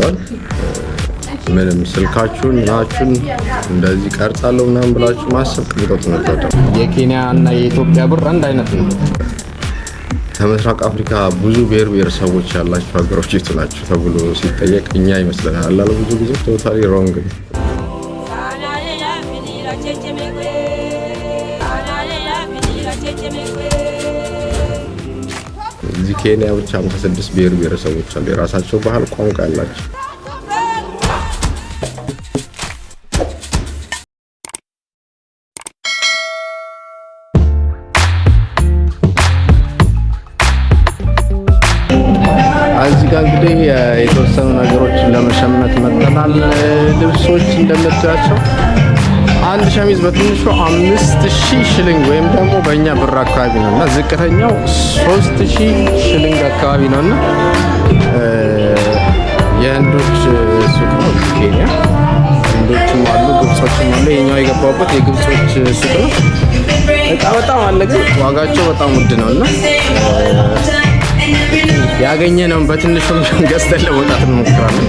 ይበዛዋል። ምንም ስልካችሁን ናችሁን እንደዚህ ቀርጻለሁ ምናምን ብላችሁ ማሰብ ቅንጦት ነው። የኬንያ እና የኢትዮጵያ ብር አንድ አይነት ነው። ከምስራቅ አፍሪካ ብዙ ብሔር ብሔረሰቦች ያላቸው ሀገሮች የቱ ናቸው ተብሎ ሲጠየቅ እኛ ይመስለናል አላለ፣ ብዙ ጊዜ totally wrong ነው። እዚህ ኬንያ ብቻ 56 ብሔር ብሔረሰቦች አሉ፣ የራሳቸው ባህል ቋንቋ ያላቸው። እዚህ ጋር እንግዲህ የተወሰኑ ነገሮችን ለመሸመት መጥተናል። ልብሶች እንደምታያቸው አንድ ሸሚዝ በትንሹ 5000 ሽልንግ ወይም ደግሞ በእኛ ብር አካባቢ ነው እና ዝቅተኛው 3000 ሽልንግ አካባቢ ነው እና የህንዶች ሱቅ ነው እዚህ ኬንያ። ህንዶችም አሉ፣ ግብጾችም አሉ። የኛው የገባሁበት የግብጾች ሱቅ ነው። እቃ በጣም አለ፣ ግን ዋጋቸው በጣም ውድ ነው እና ያገኘነውን በትንሹም ገዝተን ለመውጣት እንሞክራለን።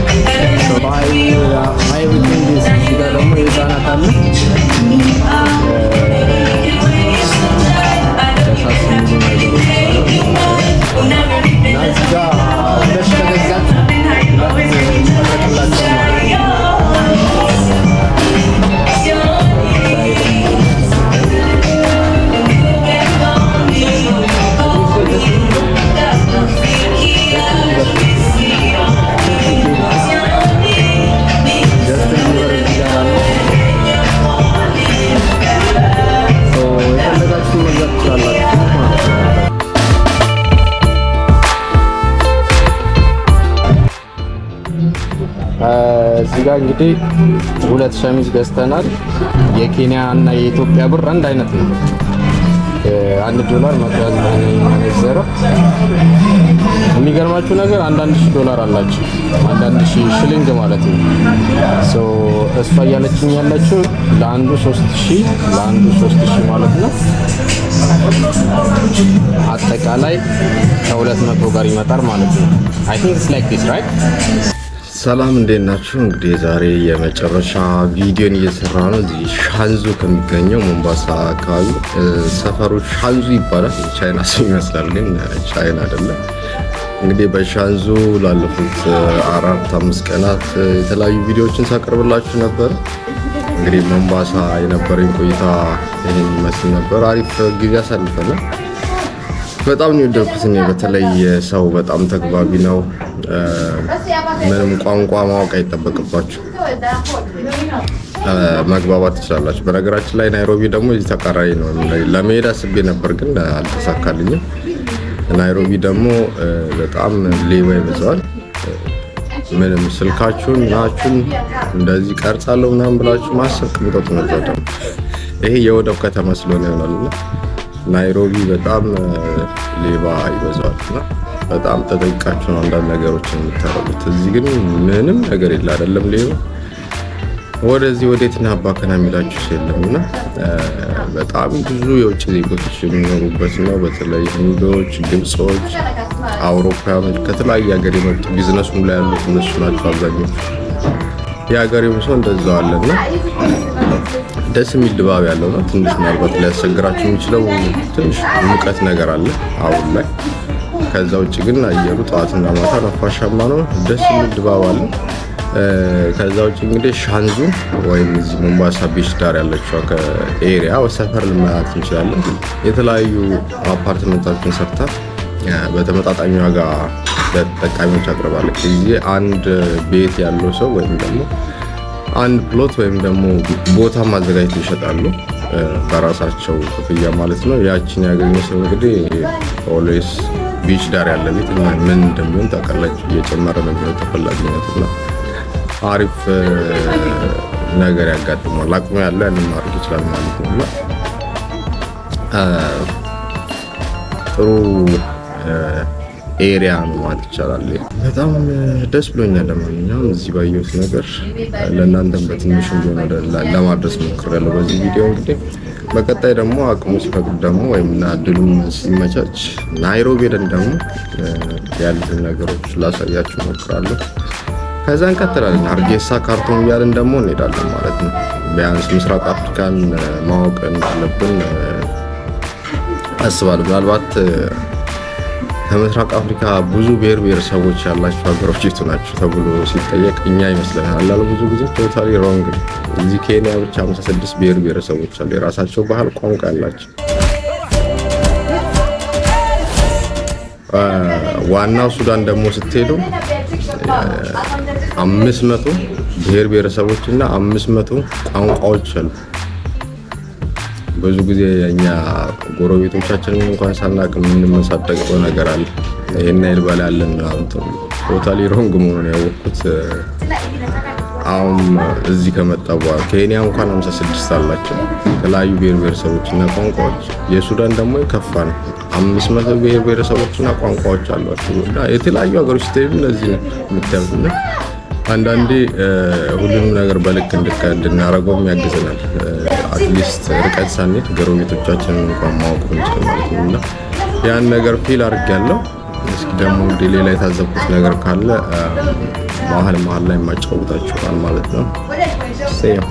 እዚህ ጋር ደግሞ የህፃናት አለ፣ ደሳስ የሚሉ ነገሮች አሉ እና እዚህ ጋር ሁለት ከገዛችሁ ሁለት ይመረጥላችኋል ማለት ነው። ጀስቲን ቢበር እዚህ ጋር አለ። የፈለጋችሁ መግዛት ትችላላችሁ ማለት ነው። እዚህ ጋር እንግዲህ ሁለት ሸሚዝ ገዝተናል። የኬንያ እና የኢትዮጵያ ብር አንድ አይነት ነው። $1 129 የሚመነዘረው። የሚገርማችሁ ነገር አንዳንድ ሺህ ዶላር አላቸው፣ አንዳንድ ሺህ ሽሊንግ ማለት ነው። So እሷ እያለችኝ ያለችው ለአንዱ 3000፣ ለአንዱ 3000 ማለት ነው። አጠቃላይ ከ200 ጋር ይመጣል ማለት ነው። I think it's like this, right? ሰላም፣ እንዴት ናችሁ? እንግዲህ ዛሬ የመጨረሻ ቪዲዮን እየሰራ ነው። እዚህ ሻንዙ ከሚገኘው ሞምባሳ አካባቢ፣ ሰፈሩ ሻንዙ ይባላል። የቻይና ስም ይመስላል፣ ግን ቻይና አይደለም። እንግዲህ በሻንዙ ላለፉት 4-5 ቀናት የተለያዩ ቪዲዮዎችን ሳቀርብላችሁ ነበር። እንግዲህ ሞምባሳ የነበረኝ ቆይታ ይህን ይመስል ነበር። አሪፍ ጊዜ አሳልፈናል። በጣም ነው የወደድኩት እኔ። በተለይ ሰው በጣም ተግባቢ ነው። ምንም ቋንቋ ማወቅ አይጠበቅባችሁ፣ መግባባት ትችላላችሁ። በነገራችን ላይ ናይሮቢ ደግሞ እዚህ ተቃራኒ ነው። ለመሄድ አስቤ ነበር ግን አልተሳካልኝም። ናይሮቢ ደግሞ በጣም ሌባ ይበዛዋል። ምንም ስልካችሁን ናችሁን እንደዚህ ቀርጻለሁ ምናምን ብላችሁ ማሰብ ቅንጦት ነው። እዛ ደግሞ ይሄ የወደብ ከተማ ስለሆነ ይሆናል እና ናይሮቢ በጣም ሌባ ይበዛዋል እና በጣም ተጠንቅቃችሁ ነው አንዳንድ ነገሮችን የምታደርጉት። እዚህ ግን ምንም ነገር የለ፣ አይደለም ሌባ ወደዚህ ወዴት ነህ አባከና የሚላችሁ ሰው የለም እና በጣም ብዙ የውጭ ዜጎች የሚኖሩበት ነው። በተለይ ህንዶች፣ ግብጾች፣ አውሮፓውያኖች ከተለያየ ሀገር የመጡ ቢዝነሱም ላይ ያሉት እነሱ ናቸው አብዛኞቹ። የሀገሬውም ሰው እንደዛው አለና ደስ የሚል ድባብ ያለው ነው። ትንሽ ምናልባት ሊያስቸግራችሁ የሚችለው ትንሽ ሙቀት ነገር አለ አሁን ላይ። ከዛ ውጭ ግን አየሩ ጠዋትና ማታ ነፋሻማ ነው። ደስ የሚል ድባብ አለ። ከዛ ውጭ እንግዲህ ሻንዙ ወይም እዚህ ሞምባሳ beach ዳር ያለችው area ሰፈር ልመላት እንችላለን። የተለያዩ አፓርትመንቶችን ሰርታ በተመጣጣኝ ዋጋ ለተጠቃሚዎች አቅርባለች። እዚህ አንድ ቤት ያለው ሰው ወይም ደግሞ አንድ plot ወይም ደግሞ ቦታ ማዘጋጀት ይሸጣሉ በራሳቸው ክፍያ ማለት ነው። ያችን ያገኘ ሰው እንግዲህ always beach ዳር ያለ ቤት ምን እንደሚሆን ታውቃላችሁ። እየጨመረ ነው የሚሆን ተፈላጊነቱ እና አሪፍ ነገር ያጋጥመዋል። አቅሙ ያለው ያንን ማድረግ ይችላል ማለት ነው እና ጥሩ area ነው ማለት ይቻላል። በጣም ደስ ብሎኛል። ለማንኛውም እዚህ ባየሁት ነገር ለእናንተም በትንሹ ቢሆን ለማድረስ ሞክሬያለሁ በዚህ ቪዲዮ። እንግዲህ በቀጣይ ደግሞ አቅሙ ሲፈቅድ ደግሞ ወይም እድሉም ሲመቻች ናይሮቢ ሄደን ደግሞ ያሉትን ነገሮች ላሳያችሁ ሞክራለሁ። ከዛ እንቀጥላለን። ሀርጌሳ፣ ካርቱም እያልን ደግሞ እንሄዳለን ማለት ነው። ቢያንስ ምስራቅ አፍሪካን ማወቅ እንዳለብን አስባለሁ። ምናልባት ከምስራቅ አፍሪካ ብዙ ብሔር ብሔረሰቦች ያላቸው ሀገሮች የቱ ናቸው ተብሎ ሲጠየቅ እኛ ይመስለናል አላሉ። ብዙ ጊዜ totally wrong። እዚህ ኬንያ ብቻ 56 ብሔር ብሔረሰቦች አሉ፣ የራሳቸው ባህል ቋንቋ ያላቸው። ዋናው ሱዳን ደግሞ ስትሄዱ 500 ብሔር ብሔረሰቦች እና 500 ቋንቋዎች አሉ። ብዙ ጊዜ እኛ ጎረቤቶቻችንን እንኳን ሳናቅ የምንመሳደቀው ነገር አለ። ይሄን ያህል በላይ አለን ምናምን ተብሎ totally wrong መሆኑን ያወቅኩት አሁን እዚህ ከመጣ በኋላ። ኬንያ እንኳን 56 አላቸው የተለያዩ ብሔር ብሔረሰቦች እና ቋንቋዎች። የሱዳን ደግሞ የከፋ ነው። 500 ብሔር ብሔረሰቦች እና ቋንቋዎች አሏቸው። እና የተለያዩ ሀገሮች ስትሄዱ እነዚህ ነው የምታዩት። እና አንዳንዴ ሁሉንም ነገር በልክ እንድናደርገውም ያግዘናል። At least ርቀት ሳንሄድ ጎረቤቶቻችንን እንኳን ማወቅ ብንችል ማለት ነው። እና ያን ነገር feel አድርጌያለሁ። እስኪ ደግሞ እንግዲህ ሌላ የታዘብኩት ነገር ካለ መሀል መሀል ላይ የማጫውታችኋል ማለት ነው። See ya.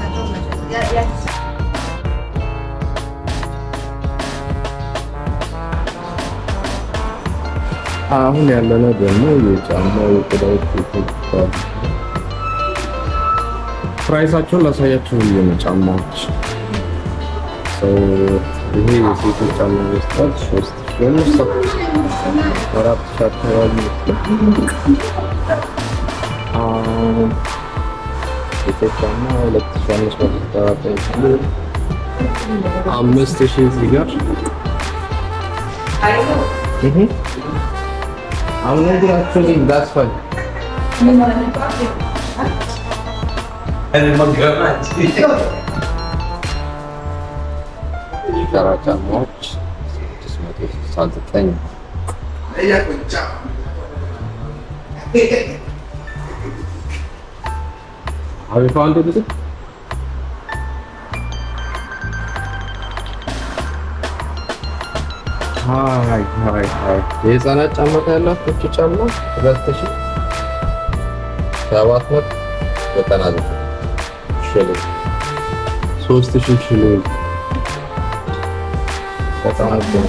አሁን ያለነው ደግሞ የጫማ የቆዳዎች price ኣቸውን ላሳያችሁ ብዬ ነው። ጫማዎች ይሄ የሴቶች ጫማ ይመስላል። 3,000፣ 4,000 አካባቢ ይመስላል። የሴት ጫማ 2,599፣ 5,000 እዚህ ጋር። I'm not good, actually, that's why. Ano maggamit? ሸራ ጫማዎች 669። Have you found anything? Hi, hi, hi። የህፃናት ጫማ ካላችሁ እቺ ጫማ 2799 ሽሊንግ፣ 3000 ሽሊንግ፣ በጣም ውድ ነው።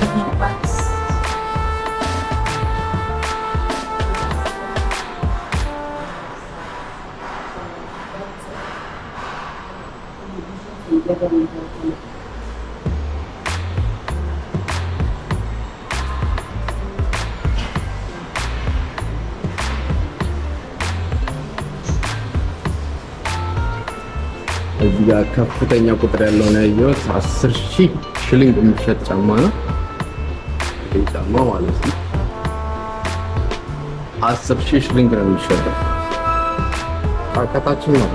እዚህ ጋር ከፍተኛ ቁጥር ያለውን ያየሁት 10,000 ሽሊንግ የሚሸጥ ጫማ ነው። ይሄ ጫማ ማለት ነው። 10,000 ሽሊንግ ነው የሚሸጠው። ከታችን ነው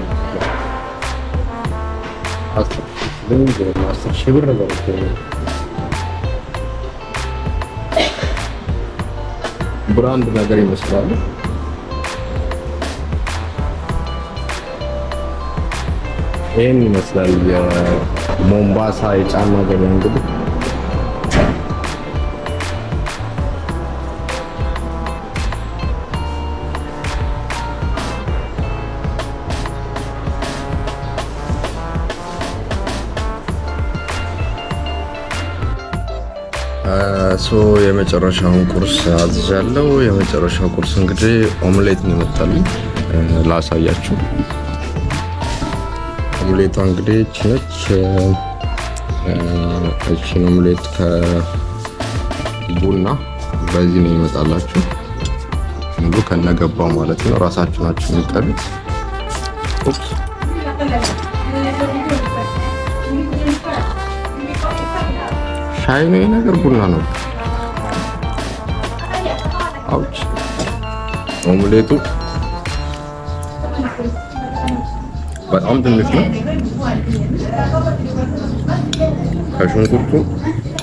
10,000 ሽሊንግ፣ 10,000 ብር ነው። Brand ነገር ይመስላል። ይህን ይመስላል የሞምባሳ የጫማ ገበያ እንግዲህ። So የመጨረሻውን ቁርስ አዝዣለሁ። የመጨረሻው ቁርስ እንግዲህ ኦምሌት ነው የመጣልኝ። ላሳያችሁ። ኦምሌቷ እንግዲህ እቺ ነች። እቺን ኦምሌት ከቡና በዚህ ነው ይመጣላችሁ። ሙሉ ከነገባው ማለት ነው። ራሳችሁ ናችሁ የሚቀዱት። Oops። ሻይ ነው ነገር ቡና ነው። Ouch። ኦምሌቱ በጣም ትንሽ ነው። ከሽንኩርቱ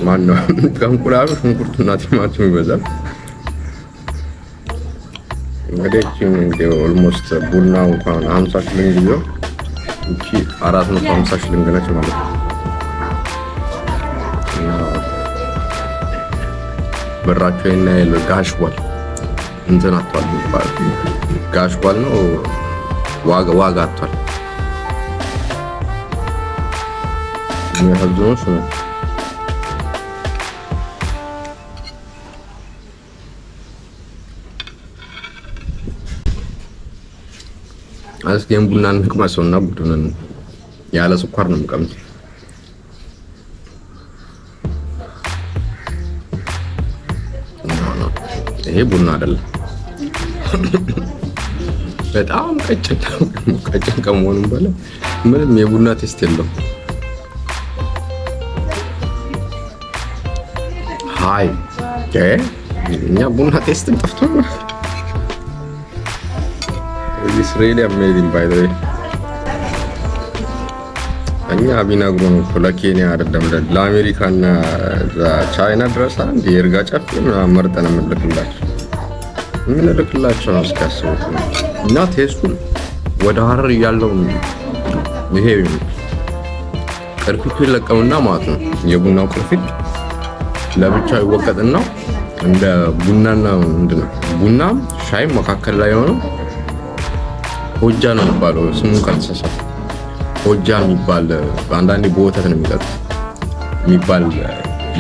ማን ነው ከእንቁላሉ ሽንኩርቱና ቲማቲሙ ይበዛል። እንግዲህ እቺ እንግዲህ almost ቡና እንኳን 50 ሽሊንግ ቢሆን እቺ 450 ሽሊንግ ነች ማለት ነው። እና ብራቸው ይሄን ያህል ጋሽቧል፣ እንትን አጥቷል የሚባለው ጋሽቧል ነው። ዋጋ ዋጋ አጥቷል። የሚያሳዝነው እሱ ነው። እስኪ ቡና እንቅመሰውና ቡድንን ያለ ስኳር ነው የምቀምሰው። ይሄ ቡና አይደለም። በጣም ቀጭን ቀጭን ከመሆኑም በላይ ምንም የቡና taste የለውም። ሃይ እኛ ቡና taste ን ጠፍቶ ነው። It's really amazing, by the way። እኛ ቢነግሩን እኮ ለኬንያ አይደለም ለአሜሪካና ቻይና ድረስ አንድ የይርጋ ጨፌ ምናምን መርጠን የምንልክላቸው ነው እስኪያስቡት። እና taste ኡ ወደ ሀረር እያለው ይሄ ቅርፊቱ ይለቀምና ማለት ነው። የቡናው ቅርፊት ለብቻው ይወቀጥና እንደ ቡናና ምንድን ነው ቡና ሻይ መካከል ላይ የሆነው ሆጃ ነው የሚባለው፣ ስሙን ካልተሳሳትኩ ሆጃ የሚባል አንዳንዴ በወተት ነው የሚጠጡት የሚባል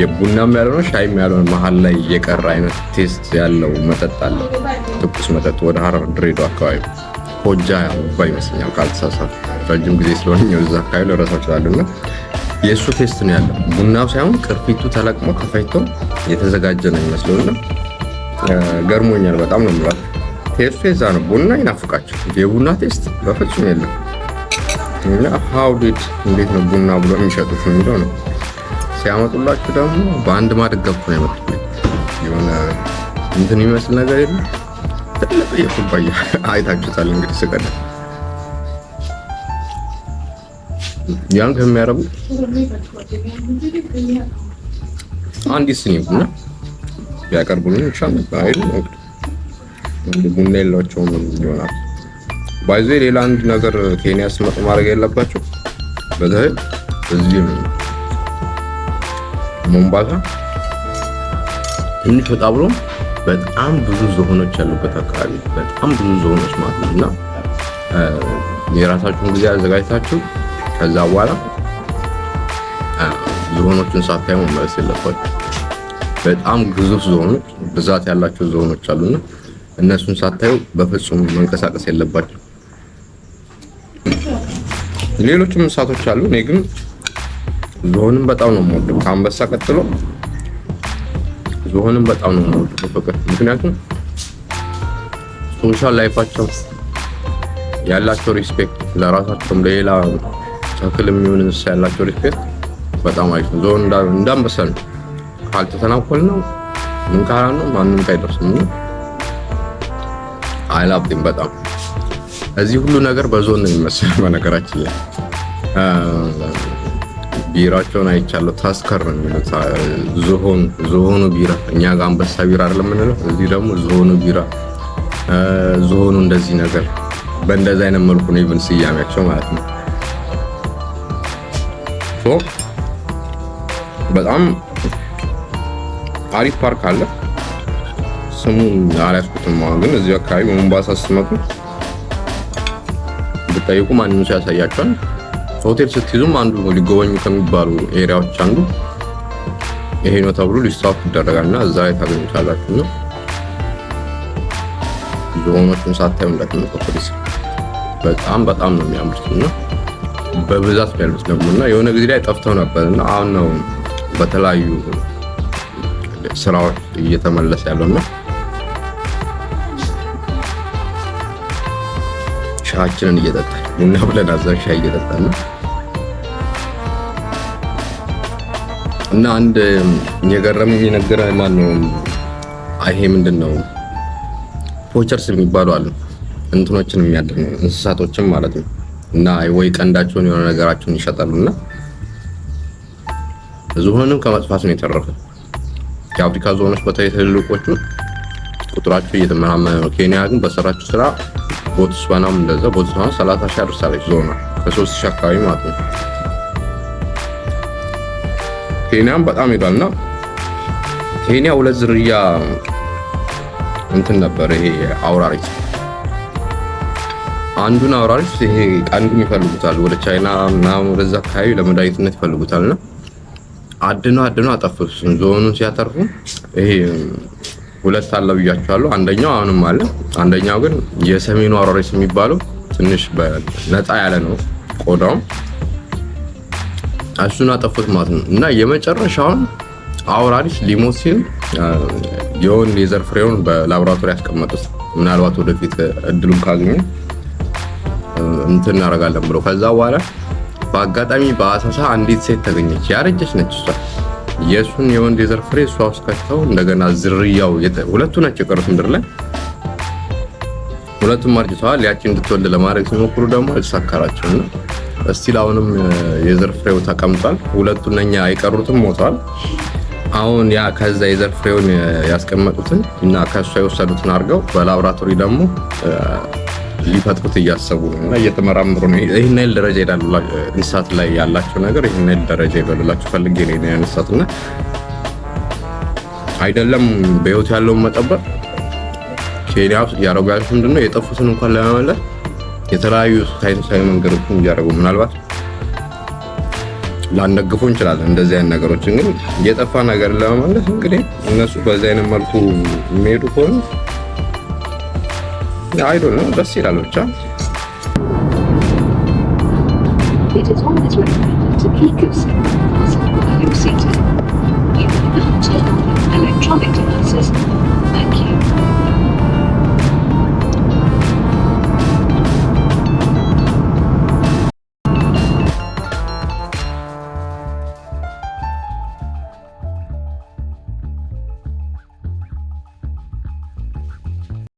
የቡናም ያልሆነ ሻይም ያልሆነ መሀል ላይ የቀረ አይነት taste ያለው መጠጥ አለ። ትኩስ መጠጥ ወደ ሀረር ድሬዳዋ አካባቢ ሆጃ የሚባል ይመስለኛል ካልተሳሳትኩ። ረጅም ጊዜ ስለሆነ እዛ አካባቢ ልረሳው እችላለሁ። እና የእሱ taste ነው ያለው። ቡናው ሳይሆን ቅርፊቱ ተለቅሞ ተፈጭቶ የተዘጋጀ ነው የሚመስለው እና ገርሞኛል በጣም ነው የምላችሁ። Taste ኡ የዛ ነው። ቡና ይናፍቃቸው። የቡና taste በፍጹም የለም። እና how did እንዴት ነው ቡና ብሎ የሚሸጡት የሚለው ነው። ሲያመጡላችሁ ደግሞ በአንድ ማድጋ እኮ ነው ያመጡልኝ። የሆነ እንትን የሚመስል ነገር የለም። ትልቅ የኩባያ አይታችሁታል እንግዲህ ስቀዳ ያን ከሚያደርጉ አንዲት ስኒ ቡና ቢያቀርቡልኝ ይሻል ነበር። አይደል እንግዲህ ቡና የላቸውም ይሆናል። By the way ሌላ አንድ ነገር ኬንያ ስትመጡ ማድረግ ያለባቸው በተለይ እዚህ ሞምባሳ ትንሽ ወጣ ብሎ በጣም ብዙ ዝሆኖች ያሉበት አካባቢ፣ በጣም ብዙ ዝሆኖች ማለት ነው። እና የራሳችሁን ጊዜ አዘጋጅታችሁ ከዛ በኋላ ዝሆኖቹን ሳታዩ መመለስ የለባችሁ። በጣም ግዙፍ ዝሆኖች፣ ብዛት ያላቸው ዝሆኖች አሉና እነሱን ሳታዩ በፍጹም መንቀሳቀስ የለባችሁ። ሌሎችም እንስሳቶች አሉ። እኔ ግን ዝሆንም በጣም ነው የምወደው። ከአንበሳ ቀጥሎ ዝሆንም በጣም ነው የምወደው በፍቅር። ምክንያቱም social life ኣቸው ያላቸው respect፣ ለራሳቸውም ለሌላ ተክል የሚሆን እንስሳ ያላቸው respect በጣም አሪፍ ነው። ዝሆን እንዳንበሳ ነው። ካልተተናኮል ነው ምን ካላ ነው ማንም አይደርስም። I love them በጣም። እዚህ ሁሉ ነገር በዞን ነው የሚመስለው። በነገራችን ላይ ቢራቸውን አይቻለሁ። Tusker ነው የሚሉት። ዝሆን ዝሆኑ ቢራ፣ እኛ ጋር አንበሳ ቢራ አይደለም የምንለው፣ እዚህ ደግሞ ዝሆኑ ቢራ፣ ዝሆኑ እንደዚህ ነገር በእንደዚህ አይነት መልኩ ነው even ስያሜያቸው ማለት ነው። So በጣም አሪፍ ፓርክ አለ። ስሙን አልያዝኩትም አሁን፣ ግን እዚሁ አካባቢ ሞምባሳ ስትመጡ ብትጠይቁ ማንም ሰው ያሳያቸዋል። ሆቴል ስትይዙም አንዱ ሊጎበኙ ከሚባሉ area ዎች አንዱ ይሄ ነው ተብሎ list out ይደረጋል እና እዛ ላይ ታገኙታላችሁ። እና ዝሆኖቹን ሳታዩ እንዳትመጡ please። በጣም በጣም ነው የሚያምሩት እና በብዛት ነው ያሉት ደግሞ። እና የሆነ ጊዜ ላይ ጠፍተው ነበር እና አሁን ነው በተለያዩ ስራዎች እየተመለሰ ያለው። እና ሻያችንን እየጠጣን፣ ቡና ብለን አዛን ሻይ እየጠጣን ነው። እና አንድ የገረመኝ የነገረ ማን ነው፣ ይሄ ምንድን ነው poachers የሚባሉ አሉ፣ እንትኖችን የሚያድኑ እንስሳቶችን ማለት ነው። እና ወይ ቀንዳቸውን የሆነ ነገራቸውን ይሸጣሉ እና ዝሆንም ከመጥፋት ነው የተረፈው። የአፍሪካ ዝሆኖች በተለይ ትልልቆቹ ቁጥራቸው እየተመናመነ ነው። ኬንያ ግን በሰራችው ስራ፣ ቦትስዋናም እንደዛ፣ ቦትስዋና 30,000 አድርሳለች ዝሆኗ፣ ከ3,000 አካባቢ ማለት ነው። ኬንያም በጣም ሄዷል እና ኬንያ ሁለት ዝርያ እንትን ነበር ይሄ አውራሪት አንዱን አውራሪስ ይሄ ቀንዱን ይፈልጉታል። ወደ ቻይና ምናምን ወደዛ አካባቢ ለመድኃኒትነት ይፈልጉታል። እና አድነው አድነው አጠፉት። እሱን ዝሆኑን ሲያተርፉ ይሄ ሁለት አለ ብያቸዋለሁ። አንደኛው አሁንም አለ። አንደኛው ግን የሰሜኑ አውራሪስ የሚባለው ትንሽ ነጣ ያለ ነው ቆዳውም፣ እሱን አጠፉት ማለት ነው። እና የመጨረሻውን አውራሪስ ሊሞት ሲል የወንድ የዘር ፍሬውን በላቦራቶሪ ያስቀመጡት፣ ምናልባት ወደፊት እድሉን ካገኘ እንትን እናደርጋለን ብሎ። ከዛ በኋላ በአጋጣሚ በአሰሳ አንዲት ሴት ተገኘች። ያረጀች ነች እሷ። የእሱን የወንድ የዘር ፍሬ እሷ ውስጥ ከተው እንደገና ዝርያው፣ ሁለቱ ናቸው የቀሩት ምድር ላይ፣ ሁለቱም አርጅተዋል። ያቺ እንድትወልድ ለማድረግ ሲሞክሩ ደግሞ አልተሳካላቸው እና still አሁንም የዘር ፍሬው ተቀምጧል። ሁለቱ እነኛ የቀሩትም ሞተዋል። አሁን ያ ከዛ የዘር ፍሬውን ያስቀመጡትን እና ከእሷ የወሰዱትን አድርገው በላቦራቶሪ ደግሞ ሊፈጥሩት እያሰቡ ነው እና እየተመራመሩ ነው። ይህን ያህል ደረጃ ይሄዳሉ። እንስሳት ላይ ያላቸው ነገር ይህን ያህል ደረጃ ይበሉላቸው ፈልጌ ነው ያነሳት። እና አይደለም በህይወት ያለውን መጠበቅ፣ ኬንያ ውስጥ እያደረጉ ያሉት ምንድነው? የጠፉትን እንኳን ለመመለስ የተለያዩ ሳይንሳዊ መንገዶችን እያደረጉ፣ ምናልባት ላንደግፉ እንችላለን እንደዚህ አይነት ነገሮችን፣ ግን የጠፋ ነገር ለመመለስ እንግዲህ እነሱ በዚህ አይነት መልኩ የሚሄዱ ከሆነ I don't know፣ ደስ ይላል ብቻ። It is always recommended to keep your seatbelt fastened while you're seated. You may now turn on your electronic devices.